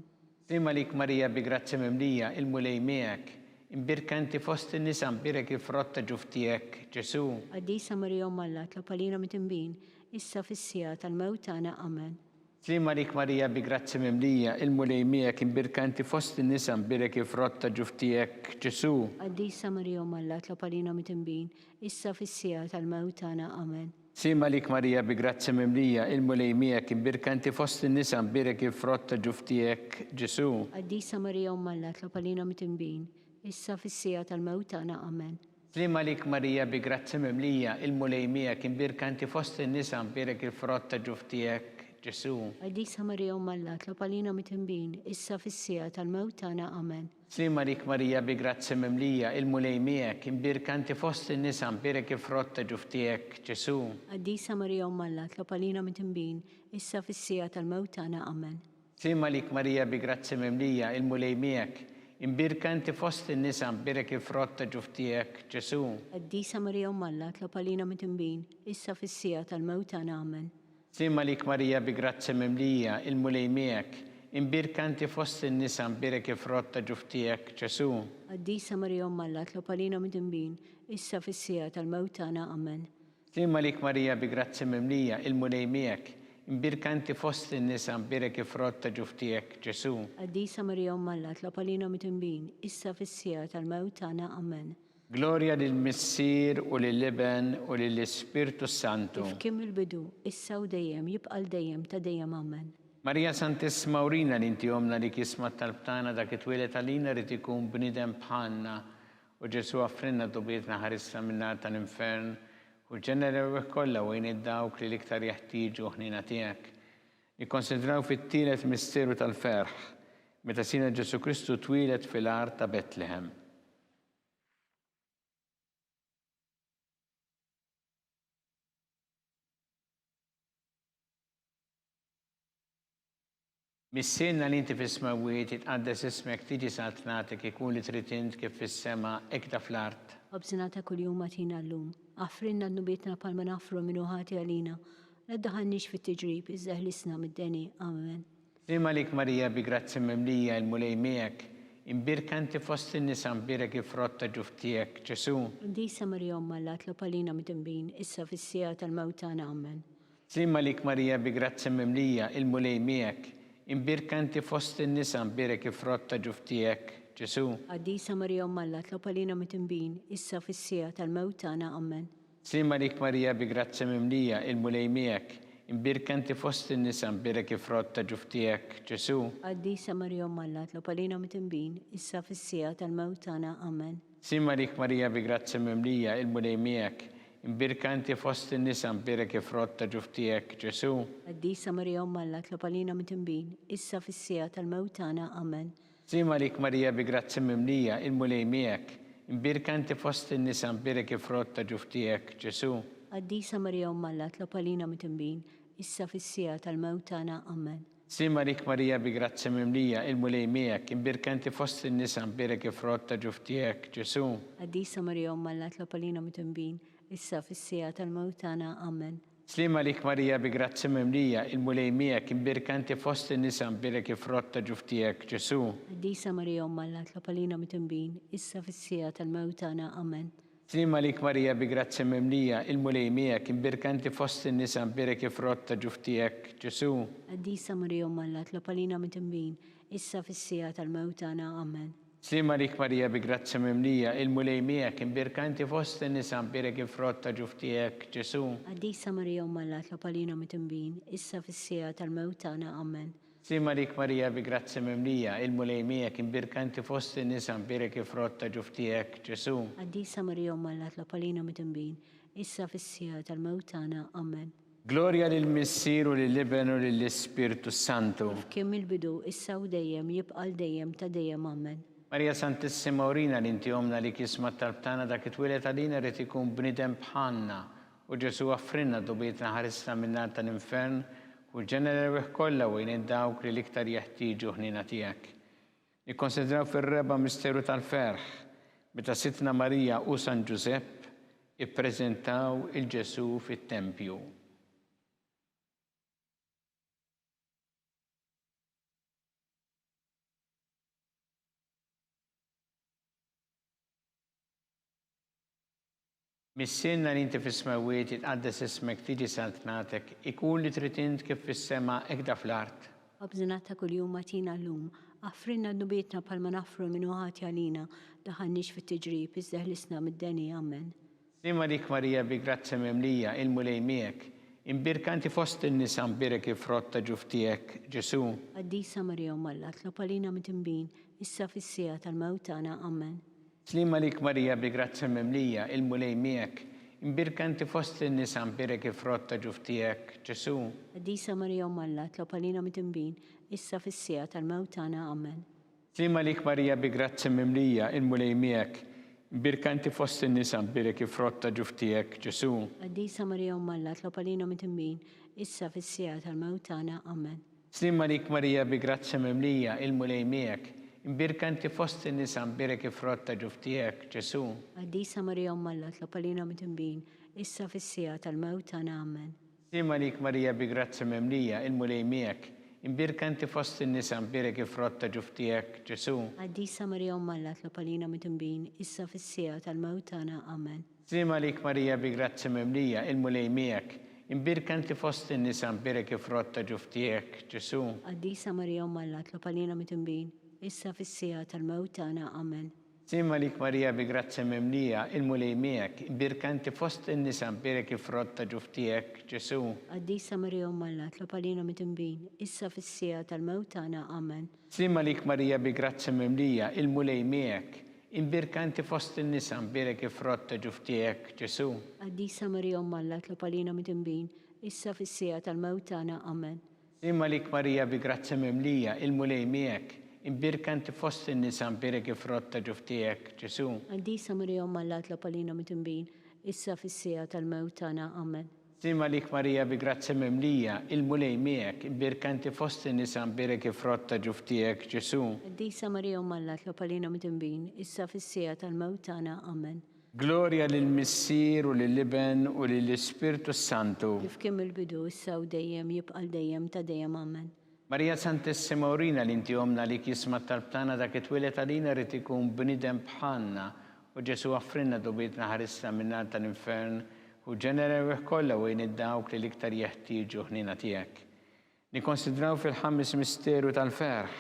Sliem għalik Marija bi grazzja mimlija, il-Mulej miegħek, imbierka inti fost in-nisa mbierek il-frott ta' ġuf tiegħek, Ġesù. Qaddisa Marija Omm Alla, tlob għalina midinbin, issa fis-siegħa tal-mewt tagħna. Amen. Sliem għalik Marija bi grazzja mimlija, il-Mulej miegħek, imbierka inti fost in-nisa, mbierek il-frott ta' ġuf tiegħek, Ġesù. Qaddisa Marija Omm Alla, tlob għalina midinbin, issa fis-siegħa tal-mewt tagħna. Amen. Sliem għalik Marija bi grazzja mimlija, il-Mulej miegħek, imbierka inti fost in-nisa, mbierek il-frott ta' ġuf tiegħek, Ġesù. Qaddisa Marija Omm Alla, tlob għalina midinbin, issa fis-siegħa tal-mewt tagħna. Amen. Sliem għalik Marija bi grazzja mimlija, il-Mulej miegħek, imbierka inti fost in-nisa, mbierek il-frott ta' ġuf tiegħek, Ġesù. Qaddisa Marija Omm Alla, tlob għalina midinbin, issa fis-siegħa tal-mewt tagħna. Amen. Sliem għalik Marija bi grazzja mimlija, il-Mulej miegħek, imbierka inti fost in-nisa, mbierek il-frott ta' ġuf tiegħek, Ġesù. Qaddisa Marija Omm Alla, tlob għalina midinbin, issa fis-siegħa tal-mewt tagħna. Amen. Sliem għalik Marija bi grazzja mimlija, il-Mulej miegħek. Imbierka inti fost in-nisa, mbierek il-frott ta' ġuf tiegħek, Ġesù. Qaddisa Marija Omm Alla, tlob għalina midinbin, issa fis-siegħa tal-mewt tagħna. Amen. Sliem għalik Marija bi grazzja mimlija, il-Mulej miegħek. Imbierka inti fost in-nisa, mbierek il-frott ta' ġuf tiegħek, Ġesù. Qaddisa Marija Omm Alla, tlob għalina midinbin, issa fis-siegħa tal-mewt tagħna. Amen. Sliem għalik Marija bi grazzja mimlija, il-Mulej miegħek. Imbierka inti fost in-nisa, mbierek il-frott ta' ġuf tiegħek, Ġesù. Qaddisa Marija Omm Alla, tlob għalina midinbin, issa fis-siegħa tal-mewt tagħna. Amen. Glorja lill-Missier u lill-Iben u lill-Ispirtu s-Santu. Kif kien mill-bidu, issa u dejjem, jibqa' għal dejjem ta' dejjem. Amen. Marija Santissima urina li inti Ommna li jisma' t-talb tagħna dak li twieled għalina ried ikun bniedem bħalna O Ġesù aghfrilna dnubietna ħarisna min-nar tal-infern, ħu l-ġenna l-erwieħ kollha u għin 'il dawk li l-iktar jeħtieġu ħniena tiegħek. Nikkonsidraw fit-tielet misteru tal-ferħ, meta Sidna Ġesù Kristu twieled fil-għar ta' Betlehem. Missierna li inti fis-smewwiet, jitqaddes ismek, tiġi saltnatek, ikun li trid int kif fis-sema, hekk ta' fl-art. Ħobżna ta' kuljum agħtina llum. Aħfrilna dnubietna bħalma naħfru min hu ħati għalina. La ddaħħalniex fit-tiġrib, iżda eħlisna mid-deni. Amen. Sliem għalik Marija bi grazzja mimlija, il-Mulej miegħek. Imbierka inti fost in-nisa, mbierek il-frott ta' ġuf tiegħek, Ġesù. Qdisa Marija Omm Alla, tlob għalina midinbin, issa fis-siegħa tal-mewt tagħna. Amen. Sliem għalik Marija bi grazzja mimlija, il-Mulej miegħek. Imbierka inti fost in-nisa, mbierek il-frott ta' ġuf tiegħek, Ġesù. Qaddisa Marija Omm Alla, tlob għalina midinbin, issa u fis-siegħa tal-mewt tagħna. Ammen. Sliem għalik Marija bi grazzja mimlija, il-Mulej miegħek. Imbierka inti fost in-nisa, mbierek il-frott ta' ġuf tiegħek, Ġesù. Qaddisa Marija Omm Alla, tlob għalina midinbin, issa u fis-siegħa tal-mewt tagħna. Ammen. Sliem għalik Marija bi grazzja mimlija, il-Mulej miegħek. Imbierka inti fost in-nisa, mbierek il-frott ta' ġuf tiegħek, Ġesù. Qaddisa Marija Omm Alla, tlob għalina midinbin, issa u fis-siegħa tal-mewt tagħna. Ammen. Sliem għalik Marija bi grazzja mimlija, il-Mulej miegħek. Imbierka inti fost in-nisa, mbierek il-frott ta' ġuf tiegħek, Ġesù. Qaddisa Marija Omm Alla, tlob għalina midinbin, issa fis-siegħa tal-mewt tagħna. Ammen. Sliem għalik Marija bi grazzja mimlija, il-Mulej miegħek, imbierka inti fost in-nisa, mbierek il-frott ta' ġuf tiegħek, Ġesù. Qaddisa Marija Omm Alla, tlob għalina midinbin, issa fis-siegħa tal-mewt tagħna. Ammen. Sliem għalik Marija bi grazzja mimlija, il-Mulej miegħek, imbierka inti fost in-nisa, mbierek il-frott ta' ġuf tiegħek, Ġesù. Qaddisa Marija Omm Alla, tlob għalina midinbin, issa fis-siegħa tal-mewt tagħna. Ammen. Sliem għalik Marija bi grazzja mimlija, il-Mulej miegħek, imbierka inti fost in-nisa, mbierek il-frott ta' ġuf tiegħek, Ġesù. Qaddisa Marija Omm Alla, tlob għalina midinbin, issa fis-siegħa tal-mewt tagħna. Ammen. Sliem għalik Marija bi grazzja mimlija, il-Mulej miegħek, imbierka inti fost in-nisa, mbierek il-frott ta' ġuf tiegħek, Ġesù. Qaddisa Marija Omm Alla, tlob għalina midinbin, issa fis-siegħa tal-mewt tagħna. Ammen. Sliem għalik Marija bi grazzja mimlija, il-Mulej miegħek, imbierka inti fost in-nisa, mbierek il-frott ta' ġuf tiegħek, Ġesù. Qaddisa Marija Omm Alla, tlob għalina midinbin, issa fis-siegħa tal-mewt tagħna. Ammen. Glorja lill-Missier u lill-Iben u lill-Ispirtu s-Santu. Kif kien mill-bidu, issa u dejjem, jibqa' għal dejjem ta' dejjem. Amen. Marija Santissima urina li inti Ommna li jisma' t-talb tagħna dak it-twieled għalina ried ikun bniedem bħalna u Ġesù offrilna dnubietna ħarisna min-nar tal-infern u l-ġenna l-erwieħ kollha u għin 'il dawk li l-iktar jeħtieġu ħniena tiegħek. Nikkonsidraw fir-reba' misteru tal-ferħ, meta Sidtna Marija u San Ġużepp ippreżentaw 'il Ġesù fit-tempju. Missierna li inti fis-smewwiet, jitqaddes ismek, tiġi saltnatek, ikun li trid int kif fis-sema hekk da fl-art. Ħobżna ta' kuljum agħtina llum. Aħfrilna dnubietna bħalma naħfru 'l min hu ħati għalina. Daħħalniex fit-tiġrib, iżda eħlisna mid-deni. Ammen. Sliem għalik Marija bi grazzja mimlija, il-Mulej miegħek. Imbierka inti fost in-nisa mbierek il-frott ta' ġuf tiegħek, Ġesù. Qaddisa Marija Omm Alla, tlob għalina midinbin, issa fis-siegħa tal-mewt tagħna. Ammen. Sliem għalik Marija bi grazzja mimlija, il-Mulej miegħek. Imbierka inti fost in-nisa mbierek il-frott ta' ġuf tiegħek, Ġesù. Qaddisa Marija Omm Alla, tlob għalina midinbin, issa fis-siegħa tal-mewt tagħna. Ammen. Sliem għalik Marija bi grazzja mimlija, il-Mulej miegħek. Imbierka inti fost in-nisa mbierek il-frott ta' ġuf tiegħek, Ġesù. Qaddisa Marija Omm Alla, tlob għalina midinbin, issa fis-siegħa tal-mewt tagħna. Ammen. Sliem għalik Marija bi grazzja mimlija, il-Mulej miegħek. Imbierka inti fost in-nisa mbierek il-frott ta' ġuf tiegħek, Ġesù. Qaddisa Marija Omm Alla tlob għalina midinbin, issa fis-siegħa tal-mewt tagħna. Ammen. Sliem għalik Marija bi grazzja mimlija, il-Mulej miegħek. Imbierka inti fost in-nisa mbierek il-frott ta' ġuf tiegħek, Ġesù. Qaddisa Marija Omm Alla tlob għalina midinbin, issa fis-siegħa tal-mewt tagħna. Ammen. Sliem għalik Marija bi grazzja mimlija, il-Mulej miegħek. Imbierka inti fost in-nisa mbierek il-frott ta' ġuf tiegħek, Ġesù. Qaddisa Marija Omm Alla tlob għalina midinbin, issa fis-siegħa tal-mewt tagħna. Amen. Sliem għalik Marija bi grazzja mimlija, il-Mulej miegħek. Imbierka inti fost in-nisa mbierek il-frott ta' ġuf tiegħek, Ġesù. Qaddisa Marija Omm Alla tlob għalina midinbin, issa fis-siegħa tal-mewt tagħna. Amen. Sliem għalik Marija bi grazzja mimlija, il-Mulej miegħek. Imbierka inti fost in-nisa, mbierek il-frott ta' ġuf tiegħek, Ġesù. Qaddisa Marija Omm Alla tlob għalina midinbin, issa fis-siegħa tal-mewt tagħna. Amen. Sliem għalik Marija bi grazzja mimlija, il-Mulej miegħek. Imbierka inti fost in-nisa, mbierek il-frott ta' ġuf tiegħek, Ġesù. Qaddisa Marija Omm Alla tlob għalina midinbin, issa fis-siegħa tal-mewt tagħna. Amen. Sliem għalik Marija bi grazzja mimlija, il-Mulej miegħek, imbierka inti fost in-nisa mbierek il-frott ta' ġuf tiegħek, Ġesù. Qaddisa Marija Omm Alla tlob għalina midinbin, issa fis-siegħa tal-mewt tagħna. Amen. Glorja lill-Missier u lill-Iben u lill-Ispirtu s-Santu. Kif kien mill-bidu, issa u dejjem, jibqa' għal dejjem ta' dejjem. Amen. Marija Santissima urina li inti Ommna għalik jisma' t-talb tagħna dak it-twieled għalina ried ikun bniedem bħalna u Ġesù offrilna dnubietna ħarisna min-nar tal-infern. Hu ġenera l-erwieħ kollha u għin id-dawk li l-iktar jeħtieġu ħniena tiegħek. Nikkonsidraw fil-ħames misteru tal-ferħ,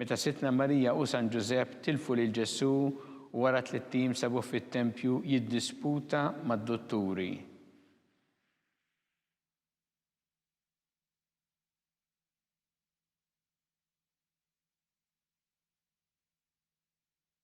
meta Sidtna Marija u San Ġużepp tilfu lil Ġesù u wara tlitt ijiem sabuh fit-tempju jiddisputa mad-dutturi.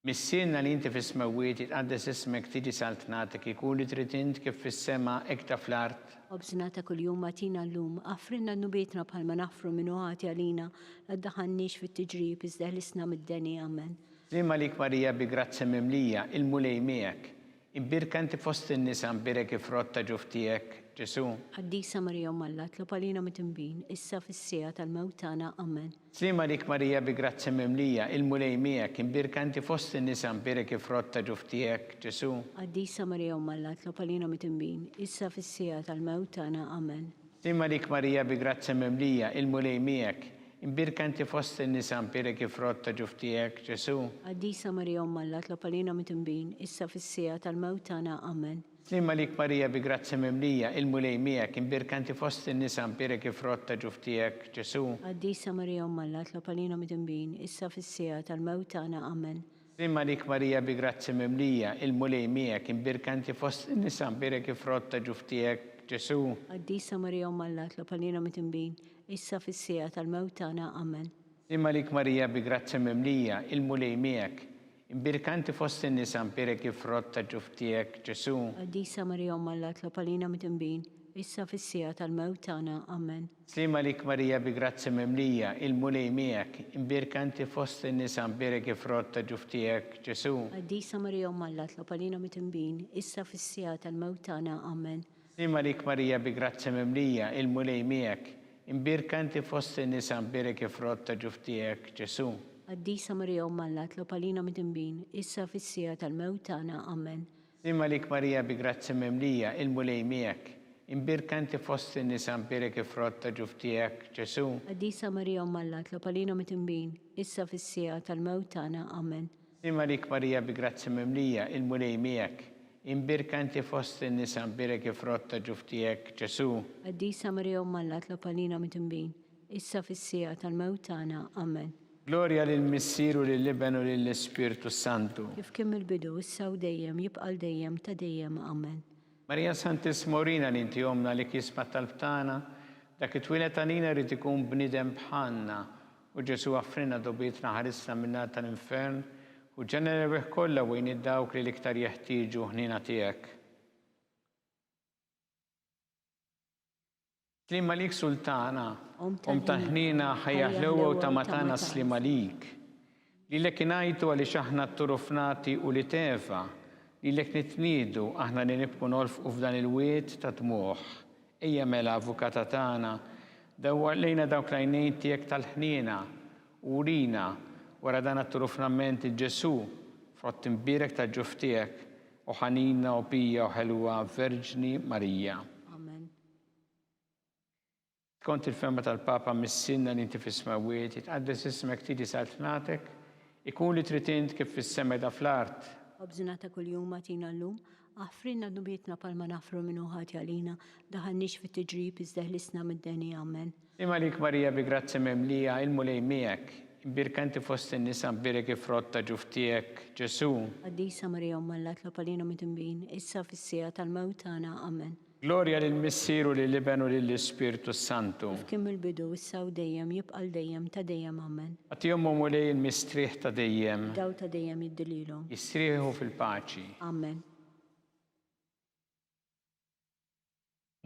Missierna li inti fis-smewwiet, jitqaddes ismek, tiġi saltnatek, ikun li trid int kif fis-sema, hekk ta' fl-art. Ħobżna ta' kuljum agħtina llum, aħfrilna dnubietna bħalma naħfru min hu ħati għalina, la ddaħħalniex fit-tiġrib, iżda eħlisna mid-deni. Amen. Sliem għalik Marija bi grazzja mimlija, il-Mulej miegħek. Imbierka inti fost in-nisa mbierek il-frott ta' ġuf tiegħek, Ġesù. Qaddisa Marija Omm Alla, itlob għalina midinbin, issa fis-siegħa tal-mewt tagħna. Amen. Sliem għalik Marija bi grazzja mimlija, il-Mulej miegħek, imbierka inti fost in-nisa mbierek il-frott ta' ġuf tiegħek, Ġesù. Qaddisa Marija Omm Alla, itlob għalina midinbin, issa fis-siegħa tal-mewt tagħna. Amen. Sliem għalik Marija bi grazzja mimlija, il-Mulej miegħek, imbierka inti fost in-nisa mbierek il-frott ta' ġuf tiegħek, Ġesù. Qaddisa Marija Omm Alla, itlob għalina midinbin, issa fis-siegħa tal-mewt tagħna. Amen. Sliem għalik Marija bi grazzja mimlija, il-Mulej miegħek, imbierka inti fost in-nisa mbierek il-frott ta' ġuf tiegħek, Ġesù. Qaddisa Marija Omm Alla, itlob għalina midinbin, issa fis-siegħa tal-mewt tagħna. Amen. Sliem għalik Marija bi grazzja mimlija, il-Mulej miegħek, imbierka inti fost in-nisa mbierek il-frott ta' ġuf tiegħek, Ġesù. Qaddisa Marija Omm Alla, itlob għalina midinbin, issa fis-siegħa tal-mewt tagħna. Amen. Sliem għalik Marija bi grazzja mimlija, il-Mulej miegħek, imbierka inti fost in-nisa mbierek il-frott ta' ġuf tiegħek, Ġesù. Qaddisa Marija Omm Alla, itlob għalina midinbin, issa fis-siegħa tal-mewt tagħna. Amen. Sliem għalik Marija bi grazzja mimlija, il-Mulej miegħek, imbierka inti fost in-nisa mbierek il-frott ta' ġuf tiegħek, Ġesù. Qaddisa Marija Omm Alla tlob għalina midinbin, issa fis-siegħa tal-mewt tagħna. Amen. Sliem għalik Marija bi grazzja mimlija, il-Mulej miegħek, imbierka inti fost in-nisa mbierek il-frott ta' ġuf tiegħek, Ġesù. Qaddisa Marija Omm Alla tlob għalina midinbin, issa fis-siegħa tal-mewt tagħna. Amen. Sliem għalik Marija bi grazzja mimlija, il-Mulej miegħek. Imbierka inti fost in-nisa mbierek il-frott ta' ġuf tiegħek, Ġesù. Qaddisa Marija Omm Alla itlob għalina midinbin, issa fis-siegħa tal-mewt tagħna. Amen. Sliem għalik Marija bi grazzja mimlija, il-Mulej miegħek. Imbierka inti fost in-nisa mbierek il-frott ta' ġuf tiegħek, Ġesù. Qaddisa Marija Omm Alla itlob għalina midinbin, issa fis-siegħa tal-mewt tagħna. Amen. Glorja lill-Missier u lill-Iben u lill-Ispirtu s-Santu. Kif kien mill-bidu, issa u dejjem, jibqa' għal dejjem ta' dejjem. Amen. Marija Santissima urina li inti Ommna li jisma' t-talb tagħna, dak li twieled għalina jrid ikun bniedem bħalna, u Ġesù għaffrilna dgħubietna ħarisna min-nar tal-infern, u ġenna l-erwieħ kollha u għin dawk li l-iktar jeħtieġu ħniena tiegħek. Sliem għalik Sultana, Omm tal-ħniena, ħajja ħlewwa u tama tagħna sliem għalik. Lilek ingħajtu għaliex aħna tturufnati ulied Eva, lilek nitniedu aħna li nibku nolfqu f'dan il-wied ta' dmugħ. Ejja mela, Avukata tagħna, dawwar lejna dawk l-għajnejn tiegħek tal-ħniena, u urina, wara dan għat-turufnament 'il Ġesù, frott imbierek tal-ġuf tiegħek, o ħanina, o pija, o ħelwa Verġni Marija. Amen. Skont il-fehma tal-Papa Missierna li inti fis-smewwiet, jitqaddes ismek, tiġi saltnatek, ikun li trid int kif fis-sema ida fl-art. Ħobżna ta' kuljum agħtina llum, aħfrilna dnubietna bħalma naħfru min hu ħati għalina, daħalniex fit-tiġrib iżda eħlisna mid-deni. Amen. Sliem għalik Marija bi grazzja mimlija, il-Mulej miegħek, imbierka inti fost in-nisa mbierek il-frott ta' ġuf tiegħek, Ġesù. Qaddisa Marija Omm Alla tlob għalina midinbin, issa fis-siegħa tal-mewt tagħna. Amen. Glorja lill-Missier u lill-Iben u lill-Ispirtu s-Santu. Kif kien mill-bidu, issa u dejjem, jibqa' għal dejjem ta' dejjem. Amen. Agħtihom, o Mulej, il-mistrieħ ta' dejjem. Id-dawl ta' dejjem jiddi lilhom. Jistrieħu fil-paċi. Amen.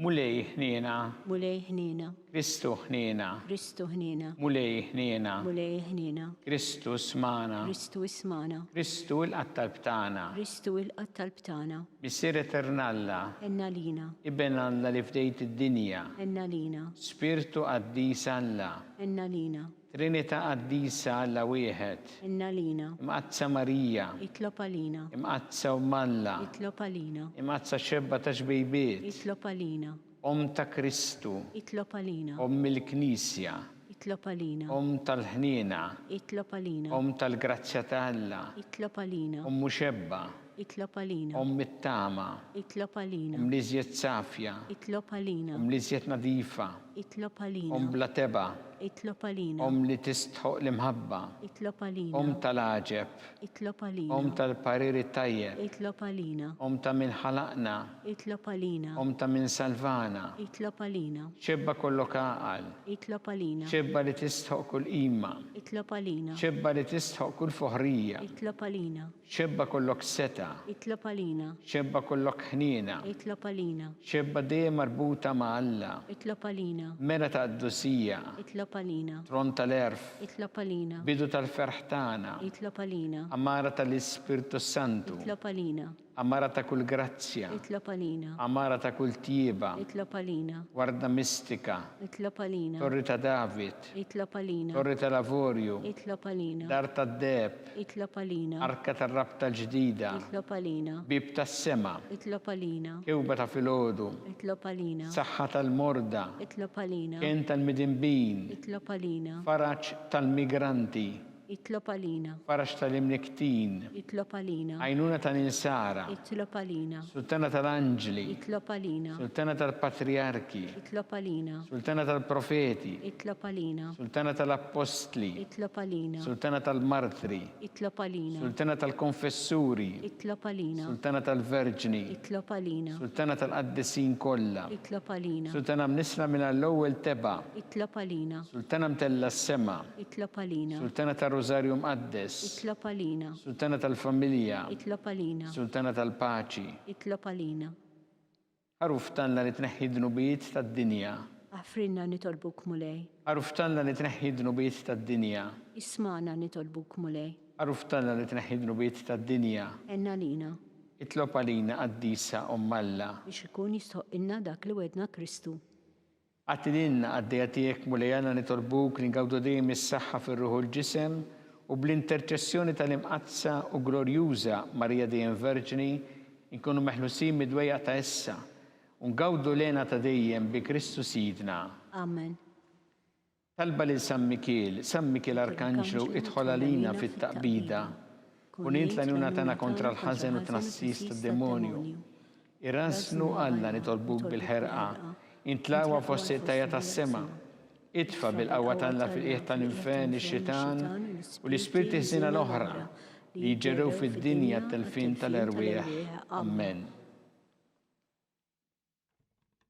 Mulej ħniena. Mulej ħniena. Kristu ħniena. Kristu ħniena. Mulej ħniena. Mulej ħniena. Kristu smagħna. Kristu ismagħna. Kristu ilqa' t-talb tagħna. Kristu ilqa' t-talb tagħna. Missier Etern Alla. Ħenn għalina. Iben Alla li fdejt id-dinja. Ħenn għalina. Spirtu Qaddis Alla. Ħenn għalina. Trinità Qaddisa Alla wieħed. Ħenn għalina. Imqaddsa Marija. Itlob għalina. Imqaddsa Omm Alla. Itlob għalina. Imqaddsa Xebba ta' Xbejbiet. Itlob għalina. Omm ta' Kristu. Itlob għalina. Omm il-Knisja. Itlob għalina. Omm tal-ħniena. Itlob għalina. Omm tal-grazzja ta' Alla. Itlob għalina. Omm u Xebba. Itlob għalina. Omm it-tama. Itlob għalina. Omm l-iżjed safja. Itlob għalina. Omm l-iżjed nadifa. Itlob għalina. Omm bla tebgħa. Itlob għalina. Omm li tistħoqq l-imħabba. Itlob għalina. Omm tal-għaġeb. Itlob għalina. Omm tal-parir it-tajjeb. Itlob għalina. Omm ta' min ħalaqna. Itlob għalina. Omm ta' min salvana. Itlob għalina. Xebba kollok għaqal. Itlob għalina. Xebba li tistħoqq kull qima. Itlob għalina. Xebba li tistħoqq kull foħrija. Itlob għalina. Xebba kollok setgħa. Itlob għalina. Xebba kollok ħniena. Itlob għalina. Xebba dejjem marbuta ma' Alla. Itlob għalina. Mera ta' qdusija. Itlob għalina. Tron tal-għerf. Itlob għalina. Bidu tal-ferħ tagħna. Itlob għalina. Għamara tal-Ispirtu s-Santu. Itlob għalina. Għamara ta' kull grazzja. Itlob għalina. Għamara ta' kull tjieba. Itlob għalina. Warda mistika. Itlob għalina. Torri ta' David. Itlob għalina. Torri tal-avorju. Itlob għalina. Dar tad-deheb. Itlob għalina. Arka tar-rabta l-ġdida. Itlob għalina. Bieb tas-sema. Itlob għalina. Kewba ta' filgħodu. Itlob għalina. Saħħa tal-morda. Itlob għalina. Kenn tal-midinbin. Itlob għalina. Faraġ tal-migranti. Itlob għalina. Faraġ tal-imnikktin. Itlob għalina. Għajnuna tal-insara. Itlob għalina. Sultana tal-anġli. Itlob għalina. Sultana tal-patrijarki. Itlob għalina. Sultana tal-profeti. Itlob għalina. Sultana tal-appostli. Itlob għalina. Sultana tal-martri. Itlob għalina. Sultana tal-konfessuri. Itlob għalina. Sultana tal-verġni. Itlob għalina. Sultana tal-qaddisin kollha. Itlob għalina. Sultana mnissla mingħajr l-ewwel tebgħa. Itlob għalina. Sultana mtellgħa s-sema. Itlob għalina. Sultana tar-Rużarju Mqaddes. Itlob għalina. Sultana tal-familja. Itlob għalina. Sultana tal-paċi. Itlob għalina. Ħaruf t'Alla li tneħħi d-dnubiet tad-dinja. Aħfrilna nitolbuk Mulej. Ħaruf t'Alla li tneħħi d-dnubiet tad-dinja. Ismagħna nitolbuk Mulej. Ħaruf t'Alla li tneħħi d-dnubiet tad-dinja. Għenna għalina. Itlob għalina Qaddisa Omm Alla. Biex ikun jistħoqqilna dak li wegħdna Kristu. Agħti lilna, qaddejja tiegħek, Mulej Alla, nitolbuk li ngawdu dejjem is-saħħa fir-ruħ u l-ġisem, u bl-interċessjoni tal-Imqaddsa u Glorjuża Marija Dejjem Verġni, inkunu meħlusin mid-dwejjaq ta' issa, u ngawdu l-hena ta' dejjem bi Kristu Sidna. Amen. Talba lil San Mikiel, San Mikiel Arkanġlu, idħol għalina fit-taqbida. Kun int l-għajnuna tagħna kontra l-ħażen u t-tnassis tad-demonju. Irażżnu Alla nitolbuk bil-ħerqa, int l-aqwa fost il-qtajja' tas-sema. Itfa' bil-qawwa t'Alla fil-qiegħ tal-infern ix-xitan u l-ispirti ħżiena l-oħra li jġerrew fid-dinja t-telfien tal-erwieħ. Ammen.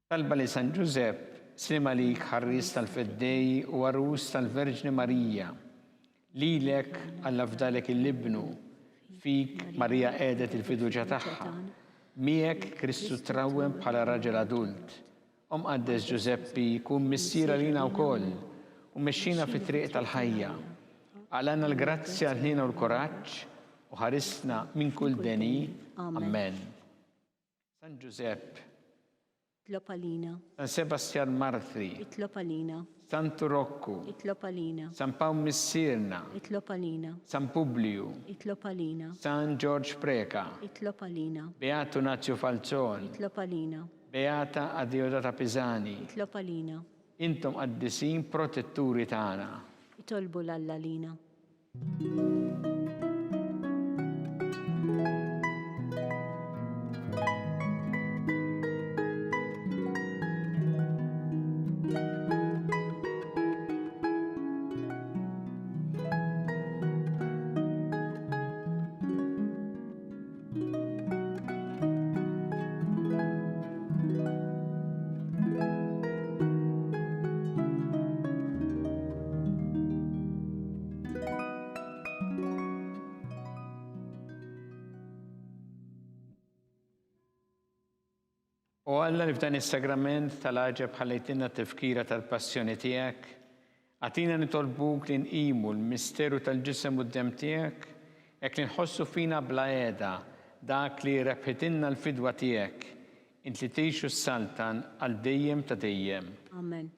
Talba lil San Ġużepp, Sliem għalik ħarries tal-Feddej u għarus tal-Verġni Marija. Lilek Alla fdalek il-Ibnu, fik Marija qiegħdet il-fiduċja tagħha. Miegħek Kristu trawwem bħala raġel adult. O Mqaddes Ġużeppi, kun missier għalina wkoll u mexxina fit-triq tal-ħajja. Aqlagħna l-grazzja, l-ħniena u l-kuraġġ u ħarisna minn kull deni. Ammen. San Ġużepp. Itlob għalina. San Sebastjan Martri. Itlob għalina. Santu Rokku. Itlob għalina. San Pawl Missierna. Itlob għalina. San Publiju. Itlob għalina. San Ġorġ Preca. Itlob għalina. Beatu Nazju Falzon. Itlob għalina. Beata Adeodata Pisani. Itlob għalina. Intom qaddisin protetturi tagħna. Itolbu 'l Alla għalina. O Alla li f'dan is-sagrament tal-għaġeb ħallejtilna t-tifkira tal-passjoni tiegħek, agħtina nitolbuk li nqimu l-misteru tal-ġisem u d-demm tiegħek, hekk li nħossu fina bla qiegħda dak li rebħitilna l-fidwa tiegħek, int li tgħix u ssaltan għal dejjem ta' dejjem. Amen.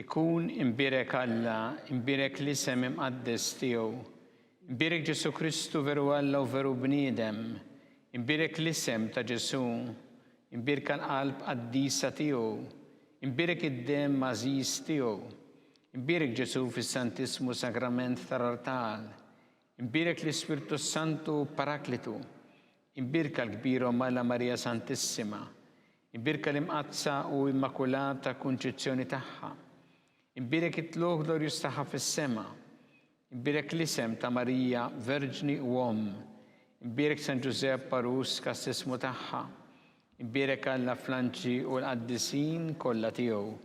Ikun imbierek Alla, imbierek l-isem imqaddes tiegħu. Imbierek Ġesù Kristu veru Alla u veru bniedem. Imbierek l-isem ta' Ġesù. Imbierka l-qalb qaddisa tiegħu. Imbierek id-demm għażiż tiegħu. Imbierek Ġesù fis-Santissmu Sagrament tal-Artal. Imbierek l-Ispirtu s-Santu Paraklitu. Imbierka l-kbira Omm Alla Marija Santissima. Imbierka l-Imqaddsa u Immakulata Kunċizzjoni tagħha. Imbierek it-tlugħ glorjuż tagħha fis-sema. Imbierek l-isem ta' Marija Verġni u Omm. Imbierek San Ġużepp għarus kastissmu tagħha. Imbierek Alla fl-anġli u l-qaddisin kollha tiegħu.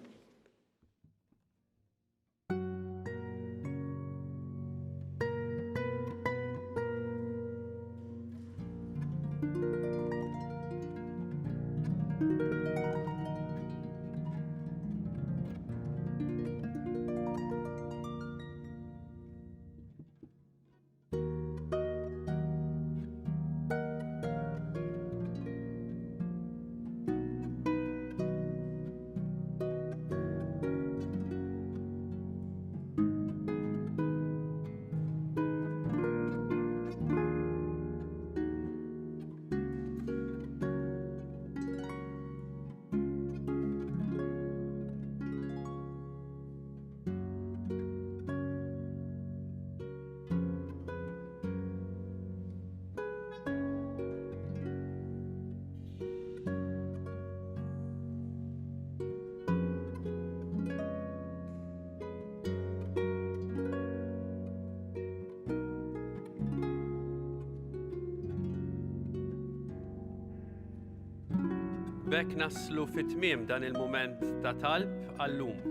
B'hekk naslu fi tmiem dan il-mument ta' talb għallum.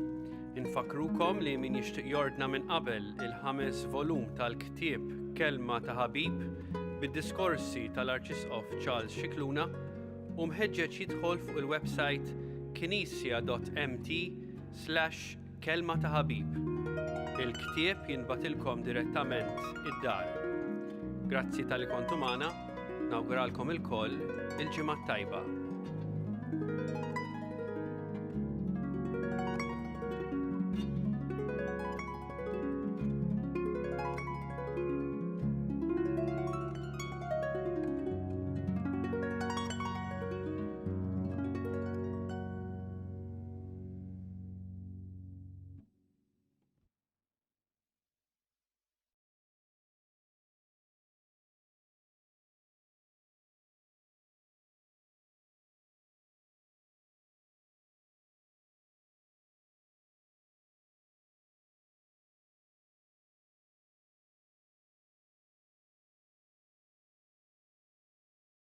Infakkrukom li min jixtieq jordna minn qabel il-ħames volum tal-ktieb Kelma ta' Ħabib bid-diskorsi tal-Arċisqof Charles Scicluna hu mħeġġeġ jidħol fuq il-websajt knisja.mt slash kelma ta' ħabib. Il-ktieb jinbagħtilkom direttament id-dar. Grazzi talli kontu magħna, nawguralkom ilkoll il-ġimgħa t-tajba.